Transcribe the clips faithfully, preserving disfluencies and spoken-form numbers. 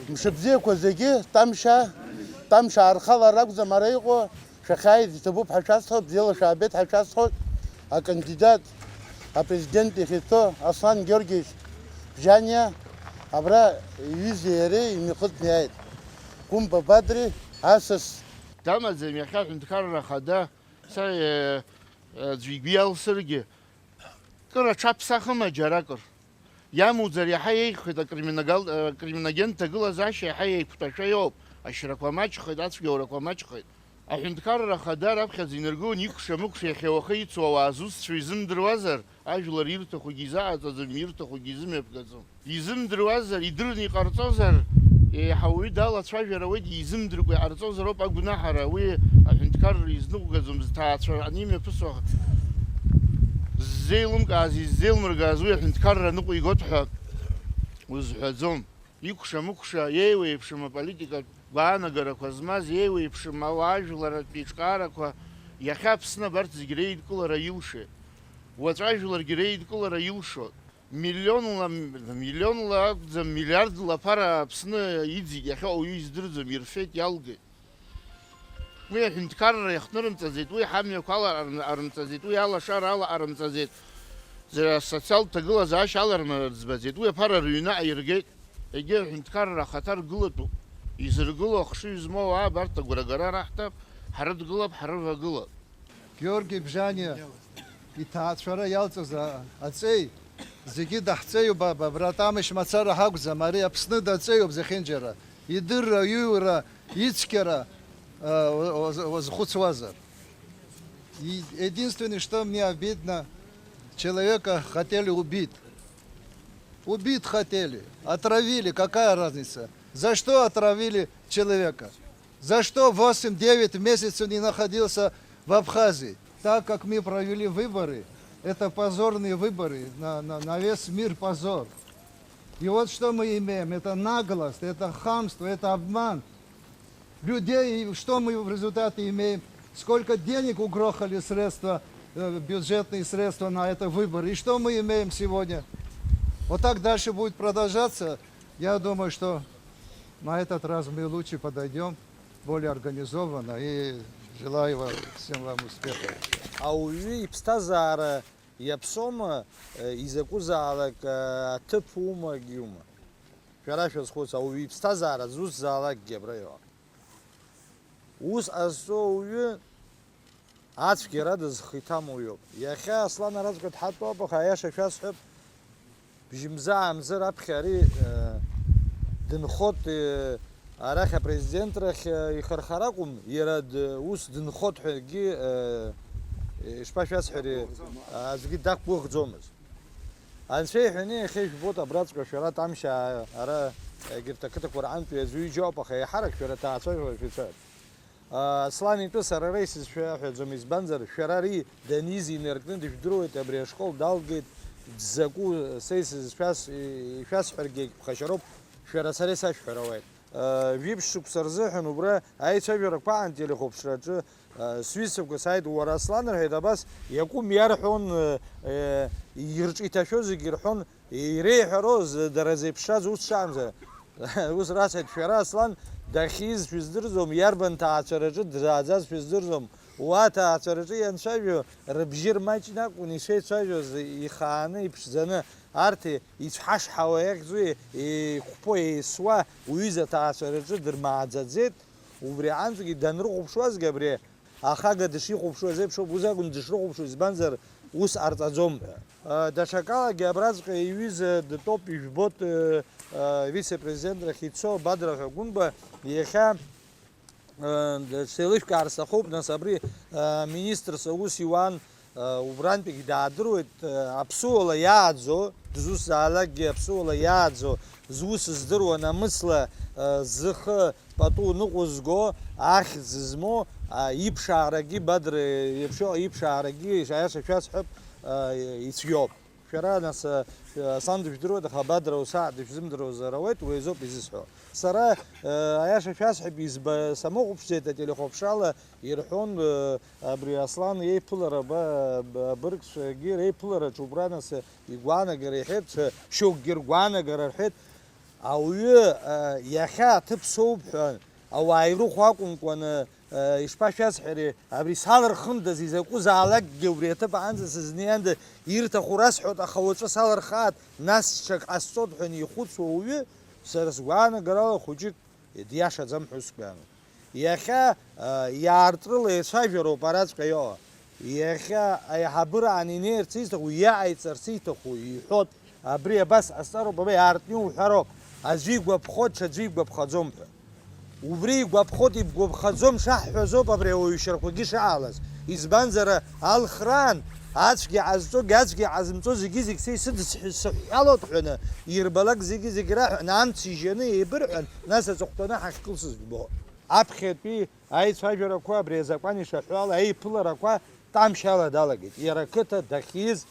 Мшыбзиақәа зегьы, Тамшьаа, Тамшьаа рхала ракәӡам ара иҟоу, шәахьааиз иҭабуп ҳәа шәасҳәоит, бзиала шәаабеит ҳәа шәасҳәоит, акандидат апрезидент иахьицо Аслан Георгиевич Бжьаниа абра иҩызеи иареи имҩахыҵны иааит. Гәымба Бадри асас. Дамаӡам иахьа аҳәынҭқарра ахада, са, э, э, аӡәы игәы иалсыргьы, кыр аҽаԥсахыма џьаракыр? Иамуӡар иаҳа еиӷьхоит акриминогал-, э, акриминогентә ҭагылазаашьа иаҳа еиқәтәашәа иоуп, ашьрақәа маҷхоит, ацәгьаурақәа маҷхоит. Аҳәынҭқарра ахада раԥхьаӡа инаргылон икәша-мыкәша иахьа уаха ицу ауаа зусҭцәоу изымдыруазар, ажәлар ирҭахугьы изаҟаҵаӡом, ирҭахугьы изымҩаԥгаӡом. Изымдыруазар, идырны иҟарҵозар, еиҳа ауаҩы далацәажәар ауеит, изымдыркәа иҟарҵозар ауп агәнаҳара, уи аҳәынҭқарра изныҟәгаӡом, зҭаацәа анимҩаԥысуа ззеилымкааз, иззеилмыргаз уи аҳәынҭқарра ныҟәигоит ҳәа узҳәаӡом. Икәша-мыкәша, еиуеиԥшым аполитикатә гәаанагарақәа змаз, еиуеиԥшым ауаажәларратә еиҿкаарақәа иахьа Аԥсны абарҭ зегь реидкылара илшеит. Уаҵәы ажәларгьы реидкылара илшоит. Миллионла, миллионла акәӡам, миллиардла аԥара Аԥсны иӡит, иахьа уаҩы издырӡом, ирфеит, иалгеит. Уи аҳәынҭқарра иахҭнырымҵаӡеит, уи ҳамҩақәа аларҟарны арымҵаӡеит, уи алашара алаҟарымҵаӡеит, социалтә ҭагылазаашьа алармарыӡбаӡеит, уи аԥара рыҩны аиргеит. Егьи аҳәынҭқарра ахаҭа ргылатәуп. Изыргыло ахшыҩ змоу аа, абарҭ агәрагара раҳҭап, ҳарыдгылап, ҳарывагылап. Георги Бжаниа иҭаацәара иалҵыз а-, аҵеи, зегьы даҳҵеиуп, аб-, абра Тамышь мацара ҳакәӡам, ари Аԥсны даҵеиуп зехьынџьара. Идырра, иҩра, ицқьара, а, уаз-, уазхәыцуазар. И-, единственное, что мне обидно, человека хотели убить. Убить хотели, отравили, какая разница? За что отравили человека? За что восемь-девять месяцев не находился в Абхазии? Так как мы провели выборы, это позорные выборы, на, на, на весь мир позор. И вот что мы имеем, это наглость, это хамство, это обман людей. И что мы в результате имеем? Сколько денег угрохали средства, э, бюджетные средства на это выборы. И что мы имеем сегодня? Вот так дальше будет продолжаться. Я думаю, что на этот раз мы лучше подойдем, более организованно. И желаю вам, всем вам успехов. Ауаҩы иԥсҭазаара иаԥсоума, э, изакәызаалак, э, аҭыԥ ума, акгьы ума? Шәара шәазхәыц, ауаҩы иԥсҭазаара зусзаалакгьы абра иҟоуп. Ус ҟазҵо ауаҩы ацәгьарада зхы иҭам уаҩуп. Иахьа Аслан араҵәҟьа дҳатәоуп, аха аиаша шәасҳәап, бжьымза-аамза раԥхьа ари, э, дынхоит, э, арахь апрезидентрахь, э, ихырхар акәым, иара д-, ус дынхоит ҳәагьы, э, ишԥашәасҳәари, аӡәгьы дақәгәыӷӡомызт. Анцәа иҳәаны, иахьа ижәбоит абраҵәҟьа шәара Тамшьаа, ара, егьырҭ ақыҭақәа рҟынтәи аӡәы-ҩыџьа ауп, аха еиҳарак шәара ҭаацәажәара шәацәажәап. Ааслан итәы сара ара исызшәа ҳәаӡом, избанзар, шәара ари даниз инаркны дыжәдыруеит, абри ашкол далгеит, дзакәу са исызшәаз, ишәасҳәаргьы ԥхашьароуп, шәара сара исашәҳәара ауеит. Жәиԥшь шықәса рзыҳәан убра аицәажәарақәа аан телехәаԥшраҿы, сҩызцәақәа сааит, уара, Аслан, рҳәеит, абас иакәым иарҳәон, ирҿиҭашәо зегьы ирҳәон, иреиҳәарыз, дара зеиԥшраз ус шаанӡа. Ус расҳәеит, шәара, Аслан, дахьиз шәыздырӡом, иарбан ҭаацәараҿы дааӡаз шәыздырӡом. Уа аҭаацәараҿы ианцәажәо, рыбжьы рмаҷны акәын ишеицәажәоз, ихааны, иԥшӡаны. Арҭ ицәҳашҳауа иахьӡу еиқәԥо, еисуа, уҩыза аҭаацәараҿы дырмааӡаӡеит, убри аҟынтәгьы данрыхәаԥшуазгьы абри ахага дышихәаԥшуаз еиԥш ауп, ус акәын дышрыхәаԥшуаз, избанзар, ус ҟарҵаӡом ҳәа. Даҽакалагьы абраҵәҟьа иҩыза дтәоуп, ижәбоит, вице-президент рахь ицо Бадра ҳәа Гәынба, иахьа Э, д-, сеилышәкаар сҭахуп, нас, абри, э, министрс аус иуан, э, убрантәигь даадыруеит, э, аԥсуала иааӡо, дызусзаалакгьы аԥсуала иааӡо, зус здыруа намысла, э, зхы пату ныҟәызго, ахьӡ змоу, а, иԥшаарагьы, Бадра иеиԥш иҟоу иԥшаарагьы, аиаша шәасҳәап, э, ицәгьоуп. Шәара, нас, э, сан дыжәдыруеит, аха Бадра усааҭ дышәзымдыруазар ауеит, уи азоуп изысҳәо. Сара, э, аиаша шәасҳәап, изба-, самыхәаԥшӡеит ателехәаԥшрала ирҳәон, э, абри Аслан иеиԥылара, ба-, ба-, абыргцәагьы реиԥылараҿы убра, нас, э, игәаанагара иҳәеит, э, шьоукгьы ргәаанагара рҳәеит. Ауаҩы, а, иахьа аҭыԥ соуп ҳәа, ауаа ирыхәо акәымкәаны, а, ишԥашәасҳәари, абри салырхындаз, изакәызаалакгьы убри аҭыԥ аҟынӡа сызнеианда ирҭаху расҳәоит, аха уаҵәы салырхааит, нас ҽак ҟасҵоит ҳәа анихәыцуа ауаҩы, сара сгәаанагарала хәыҷык диашаӡам ҳәа сгәы иаанагоит. Иахьа, а, иаартра леицәажәароуп араҵәҟьа иҟоу. Иахьа аиҳабыраан инеирц изҭаху, иааиҵарц иҭаху иҳәоит. Абри абас ҟасҵароуп, абри аартны иуҳәароуп. Аӡәы игәаԥхоит, ҽаӡәы игәаԥхаӡом ҳәа. Убри игәаԥхоит, ибгәаԥхаӡом шаҳҳәаз ауп абри ауаҩшьарқәагьы шаалаз. Избанзар, алхраан ацәгьа ҟазҵогьы ацәгьа ҟазымҵо зегьы-зегь са исыдысҳәы-, сыҳәҳәалоит ҳәаны, ирбалак зегьы-зегь раҳәаны, амц ижьаны еибырҳәан, нас аҵыхәтәаны ҳахькылсыз жәбо. Аԥхьатәи аицәажәарақәа абри азакәан ишаҳәо ала, аиԥыларақәа Тамшьала далагеит. Иара ақыҭа дахьиз,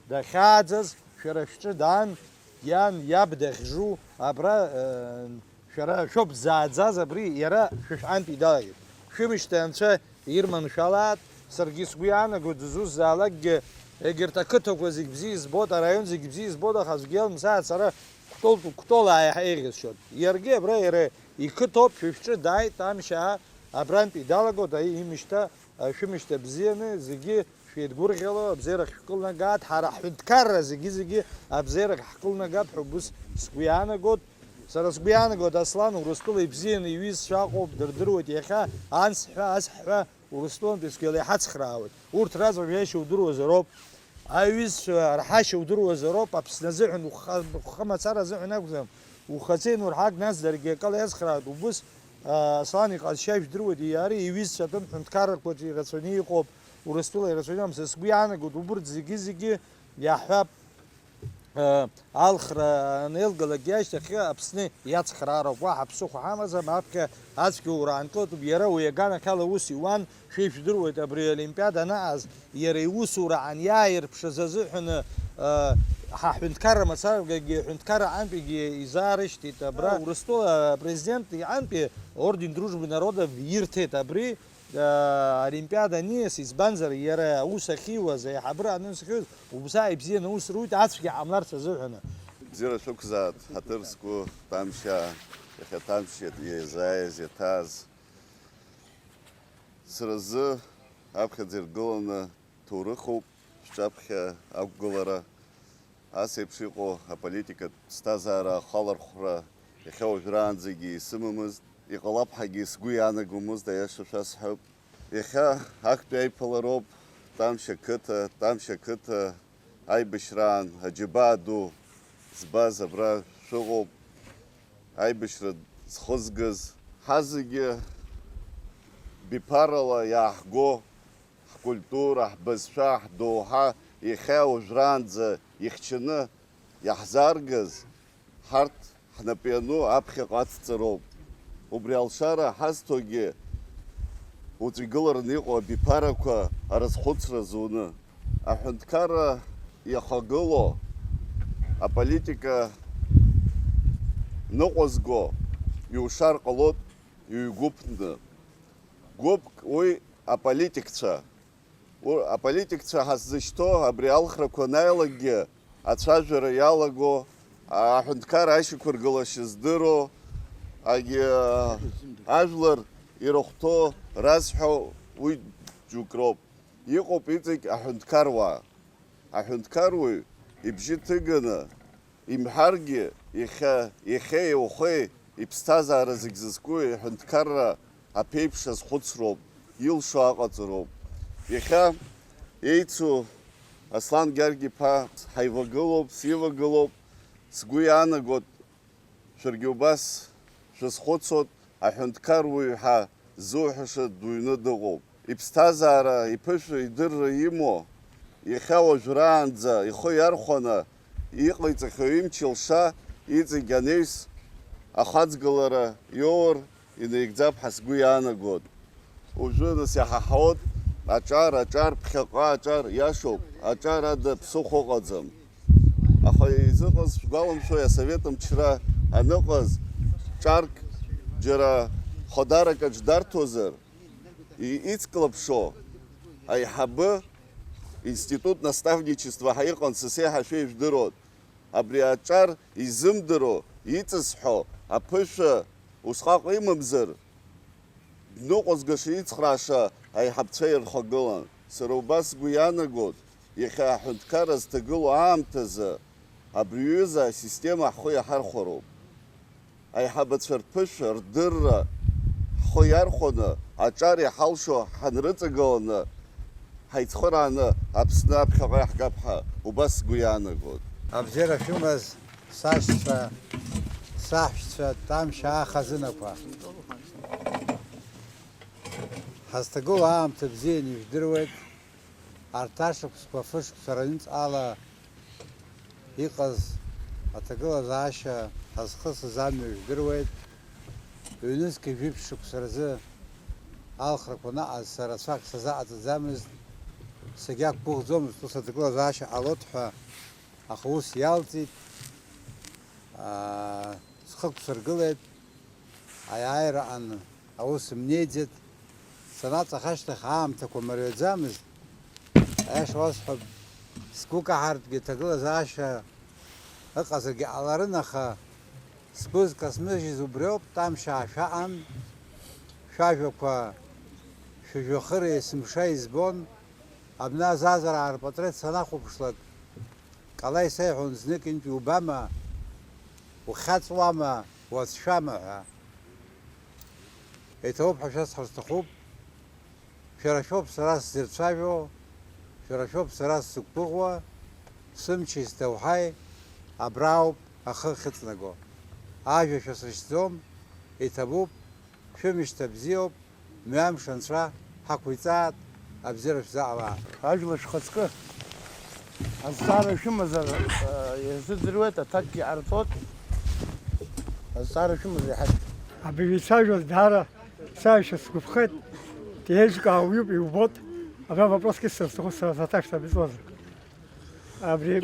дахьааӡаз, шәара шәҿы даан, иан, иаб дахьжу, абра, э, шәара шәоуп дзааӡаз абри, иара шәышәҟантәи далагеит. Шәымышьҭа анцәа ирманшәалааит, саргьы сгәы иаанагоит, дызусзаалакгьы, егьырҭ ақыҭақәа зегь бзиа избоит, араион зегь бзиа избоит, аха аӡәгьы иалымсааит, сара Кәтол, Кәтол аиҳа еиӷьасшьоит. Иаргьы абра иара иқыҭоуп, шәышәҿы дааит, Тамшьаа абрантәи далагоит, аи, имышьҭа, шәымышьҭа бзианы, зегьы шәеидгәырӷьало, абзиарахь шәкылнагааит, ҳара ҳҳәынҭқарра зегьы-зегьы абзиарахь ҳкылнагап ҳәа убыс сгәы иаанагоит. Сара сгәы иаанагоит, Аслан Урыстәыла ибзианы иҩызцәа аҟоуп, дырдыруеит иахьа, анс ҳәа, ас ҳәа, Урыстәылантәи цәгьала иҳацхраауеит. Урҭ раҵәҟьа иашьа удыруазароуп. Аҩызцәа рҳашьа удыруазароуп, Аԥсны азыҳәан, ухы, ухы мацара азыҳәан акәӡам, ухаҵеи анурҳак, нас даргьы акала иацхраауеит. Убыс, а, Аслан иҟазшьа жәдыруеит, иара иҩызцәа атәым ҳәынҭқаррақәаҿы ирацәаны иҟоуп, Урыстәыла ирацәаны иҟам, са сгәы иаанагоит, убырҭ зегьы-зегьы иаҳҳәап. Алхра анеилгалак иашьҭахьы Аԥсны иацхраароуп, уаҳа ԥсыхәа ҳамаӡам, аԥхьа ацәгьоура аанкылатәуп, иара уи аганахьала аус иуан, шәа ижәдыруеит, абри Олимпиада анаҟаз, иара иусура аниааирԥшыз азыҳәаны, ҳа ҳҳәынҭқарра мацарагьы аҳәынҭқарра аҟынтәигьы изаарышьҭит абра. Урыстәыла апрезидент иҟынтәи орден Дружбы народов ирҭеит абри. Олимпиада аниас, избанзар, иара аус ахьиуаз, аиҳабыра аус ахьиуаз, убзиа ибзианы аус руит, ацәгьа ҟамларц азыҳәаны. Бзиара шәықәзааит, ҳаҭыр зқәу Тамшьаа, иахьа Тамшьа иазааиз, иаҭааз. Сара сзы аԥхьаӡа иргыланы ҭоурыхуп, шәҿаԥхьа ақәгылара. Ас еиԥш иҟоу аполитикатә ԥсҭазаара ахалархәра иахьа уажәраанӡагьы исымамызт, иҟалап ҳәагьы сгәы иаанагомызт, аиаша шәасҳәап. Иахьа актәи аиԥылароуп, Тамшьа қыҭа, Тамшьа қыҭа аибашьраан аџьабаа ду збаз абра шәыҟоуп, аибашьра зхызгаз. Ҳазегьы биԥарала иааҳго ҳкультура, ҳбызшәа, ҳдоуҳа иахьа уажәраанӡа ихьчаны иаҳзааргаз, ҳарҭ ҳнапы иану аԥхьаҟа ацҵароуп. Убри алшара ҳазҭогьы уаҵәы игылараны иҟоу абиԥарақәа арызхәыцра зуны. Аҳәынҭқарра иахагылоу аполитика ныҟәызго иушар ҟалоит ҩ-гәыԥны. Гәыԥк уи аполитикцәа. Ур-, аполитикцәа ҳаззышьҭоу абри алхрақәа анааилакгьы ацәажәара иалаго, аҳәынҭқар ашьақәыргылашьа здыруа, агьи, ажәлар ирыхәҭоу разҳәо уи џьоук роуп. Иҟоуп иҵегь аҳәынҭқаруаа. Аҳәынҭқаруаҩ ибжьы ҭыганы, имҳәаргьы, иахьа, иахьеи уахеи иԥсҭазаара зегь зызку иҳәынҭқарра аԥеиԥш азхәыцроуп, илшо аҟаҵароуп. Иахьа еицу Аслан Гьаргь-иԥа ҳаивагылоуп, сивагылоуп, сгәы иаанагоит, шәаргьы убас шәазхәыцуеит, аҳәынҭқар уаҩ ҳәа ззуҳәаша дуаҩны дыҟоуп. Иԥсҭазаара, иԥышәа, идырра имоу, иахьа уажәраанӡа ихы иархәаны иҟаиҵахьоу имч-илша иҵегь анаҩс ахаҵгылара иоур инаигӡап ҳәа сгәы иаанагоит. Уажәы нас иаҳаҳауеит аҿар, аҿар, ԥхьаҟа аҿар, иашоуп, аҿар ада ԥсыхәа ыҟаӡам. Аха изыҟаз шәгәаламшәои, асовет мчра аныҟаз, ҿарк џьара хадарак аҿ дарҭозар, и-, ицклаԥшо аиҳабы институт наставничество ҳәа иҟан, са сеиҳа шәеижәдыруан. Абри аҿар изымдыруа, Иҵысҳәо аԥышәа усҟак имамзар, дныҟәызгаша, ицхрааша аиҳабцәа ирхагылан. Сара убас сгәы иаанагоит, иахьа аҳәынҭқарра зҭагылоу аамҭазы абри аҩыза асистема ҳхы иаҳархәароуп. Аиҳабацәа рԥышәа, рдырра ҳхы иархәаны, аҿар иҳалшо ҳанрыҵагыланы, ҳаицхырааны Аԥсны аԥхьаҟа иаҳгап ҳәа убас сгәы иаанагоит. Абзиара шәымаз, сашьцәа, саҳәшьцәа, Тамшьаа хазынақәа. Ҳазҭагылоу аамҭа бзианы ижәдыруеит. Арҭ ашықәсқәа фышықәса рынҵала иҟаз аҭагылазаашьа ҳазхысыз амҩа жәдыруеит. Ҩнызқь жәиԥшь шықәса рзы алхрақәа наҟаз сара рацәак сазыҟаҵаӡамызт, сагьақәгәыӷӡомызт ус аҭагылазаашьа ҟалоит ҳәа, аха ус иалҵит, аа, схы ықәсыргылеит. Аиааира аҟан аус мнеиӡеит. Санаҵах ашьҭахь аамҭақәа мариаӡамызт. Аиаша уасҳәап, сгәы каҳартәгьы ҭагылазаашьа ыҟазаргьы ҟаларын, аха сгәы зкасмыжьыз убриоуп, Тамшьаа шәаҟан, шәажәақәа шәыжәҩахыр есымша избон, абна азазараа рпатреҭ санахәаԥшлак, Калаи сеиҳәон знык интә иубама, ухьаҵуама, уацәшәама ҳәа. Еиҭауп ҳәа шәасҳәар сҭахуп. Шәара шәоуп сара сзырцәажәо, шәара шәоуп сара сзықәгәыӷуа, сымчи сдоуҳаи абра ауп ахы ахьыҵнаго. Ажәа шәасыршьӡом, иҭабуп, шәымшьҭа бзиоуп, мҩамш анцәа ҳақәиҵаат, абзиара шәзаҟалаа. Ажәла шәхаҵкы. Азҵаара шәымазар, э, ирзыӡырҩуеит, аҭакгьы ҟарҵоит. Азҵаара шәымазар иаҳашт. Абри ицәажәоз даара саҩшьа сгәаԥхеит. Еиҿкаау иуб-, иубот. Абра вопросгьы сырҭаху сара саҭашәҭа быҵуазар. Абри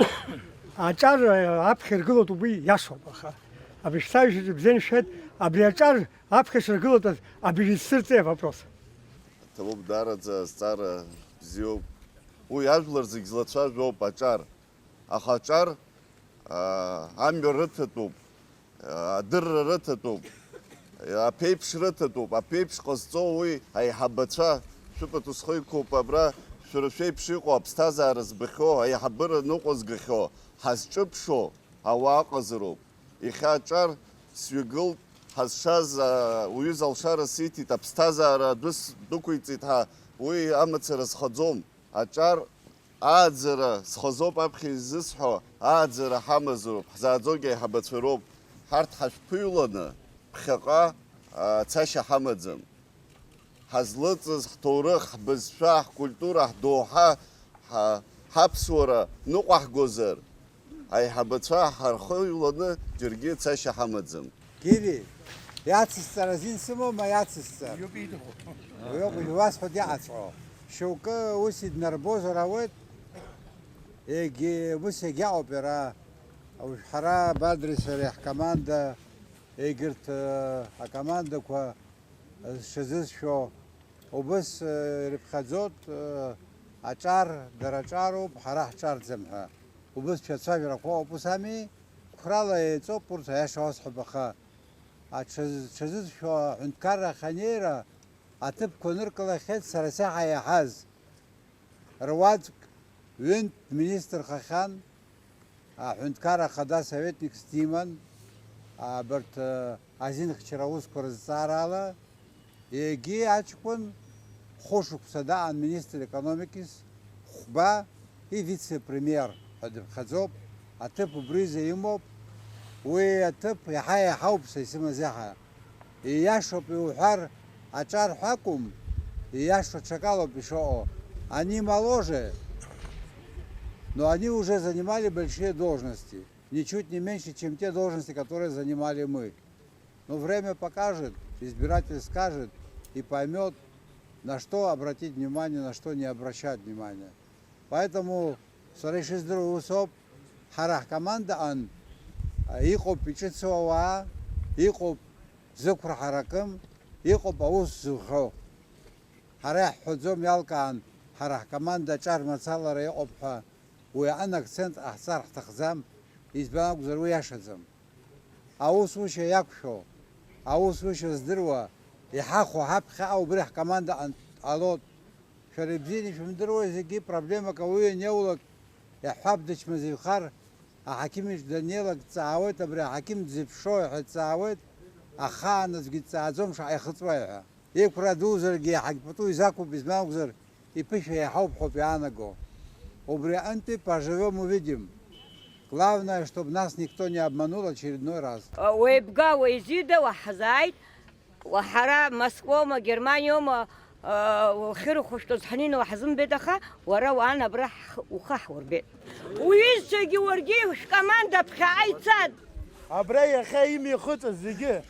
аҿар, э, аԥхьа иргылоит, убри иашоуп, аха абри шәсаҩшьаҿы бзианы шәҳәеит, абри аҿар аԥхьа шыргылатәаз абыржәы исзырҵеи авопрос? Ҭабуп, даараӡа азҵаара бзиоуп. Уи ажәлар зегь злацәажәо ауп аҿар. Аха аҿар, аа, амҩа рыҭатәуп, аа, адырра рыҭатәуп, аԥеиԥш рыҭатәуп. Аԥеиԥш ҟазҵо уи аиҳабацәа, шәыпату схы иқәуп абра, шәара шәеиԥш иҟоу аԥсҭазаара збахьоу, аиҳабыра ныҟәызгахьоу, ҳазҿыԥшуа ауаа ыҟазароуп. Иахьа аҿар сҩагылт, ҳазшаз, аа, уҩыза алшара сиҭеит, аԥсҭазаара адәы сдәықәиҵеит ҳәа, уи амацара схаӡом. Аҿар ааӡара схазоуп аԥхьа изысҳәо, ааӡара ҳамазароуп, ҳзааӡогьы аиҳабацәа роуп. Ҳарҭ ҳашәԥыҩланы ԥхьаҟа, аа, цашьа ҳамаӡам. Ҳазлыҵыз ҳҭоурых, ҳбызшәа, ҳкультура, ҳдоуҳа, ҳа-, ҳаԥсуара ныҟәаҳгозар, аиҳабацәа ҳархыҩланы џьаргьы цашьа ҳамаӡам. Гиви, иацысҵар азин сымоума, иацысҵар? Иоуп ииҭаху. Уи ауп, уажә иуасҳәоит иҟаҵәҟьоу. Шьоукы ус иднарбозар ауеит, егьи ус иагьаҟоуп иара. Уажә ҳара Бадреи сареи ҳкоманда, егьырҭ, э, акомандақәа зҽазызшәо, убыс, э, ирыԥхьаӡоит, э, аҿар, дара аҿароуп, ҳара ҳҿарӡам ҳәа. Убыс шәацәажәарақәа ыҟоуп, ус ами? Қәрала еиҵоуп урҭ, аиаша уасҳәап, аха аҽаз-, ҽазызшәо аҳәынҭқарра ахьанеира, аҭыԥқәа ныркылахьеит сара саҳа иаҳаз. Руаӡәк ҩынтә дминистрхахьан, аҳәынҭқарра ахада советникс диман, абарҭ, э, азинхьчара аусқәа рызҵаарала, егьи аҷкәын хәышықәса даан министр економикис, хәба, и вице-премиер ҳәа дыԥхьаӡоуп, аҭыԥ убризы имоуп, уи аҭыԥ иаҳа-иаҳауп са исымаз иаҳа. Ииашоуп иуҳәар, аҿар ҳәа акәым, ииашоу ҽакалоуп ишыҟоу. Они моложе, но они уже занимали большие должности, ничуть не меньше, чем те должности, которые занимали мы. Но время покажет, избиратель скажет и поймёт, на что обратить внимание, на что не обращать внимания. Поэтому сара ишыздыруа ус ауп, ҳара ҳкомандаҟан иҟоуп иҿыцу ауаа, иҟоуп зықәра ҳаракым, иҟоуп аус зухьоу. Ҳара иаҳҳәаӡом, иалкаан, ҳара ҳкоманда аҿар мацалара иҟоуп ҳәа, уи аҟын акцент ҟаҳҵар ҳҭахӡам, избан акәзар, уи иашаӡам. аусушьа иақәшәо, аусушьа здыруа, иҳахәо ҳаԥхьаҟа убри ҳкоманда ан-, ҟалоит. Шәара ибзианы ишәымдыруа зегьы, проблемак ауаҩы ианиоулак, иаҳҳәап, дычмазаҩхар, аҳақьым иҿы даннеилак дҵаауеит, абри аҳақьым дзеиԥшроу ҳәа дҵаауеит, ахаан аӡәгьы дҵааӡом, шаҟа ихыҵуеи ҳәа. Иқәра дуузаргьы иаҳагь пату изақәуп, измалгәзар, иԥышәа иаҳауп ҳәоуп иаанаго. Убри аҟынтәи поживем увидим. Главное, чтобы нас никто не обманул очередной раз. Уеибга, уеизида, уаҳзааит. Ҳара Москвоума, Германиоума, уахьырхәышәтәыз ҳанина уаҳзымбеит, аха уара уан абра ҳх-, ухы ҳурбеит. Уҩызцәагьы уаргьы шәкоманда ԥхьаҟа ицан. Абра иахьа имҩахыҵыз зегьы,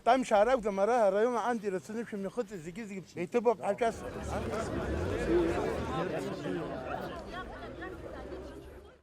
Тамшьаа ракәӡам, ара араион аҟынтә ирацәаны шәымҩахыҵыз зегьы-зегьы еиҭыбуп ҳәа шәасҳәап.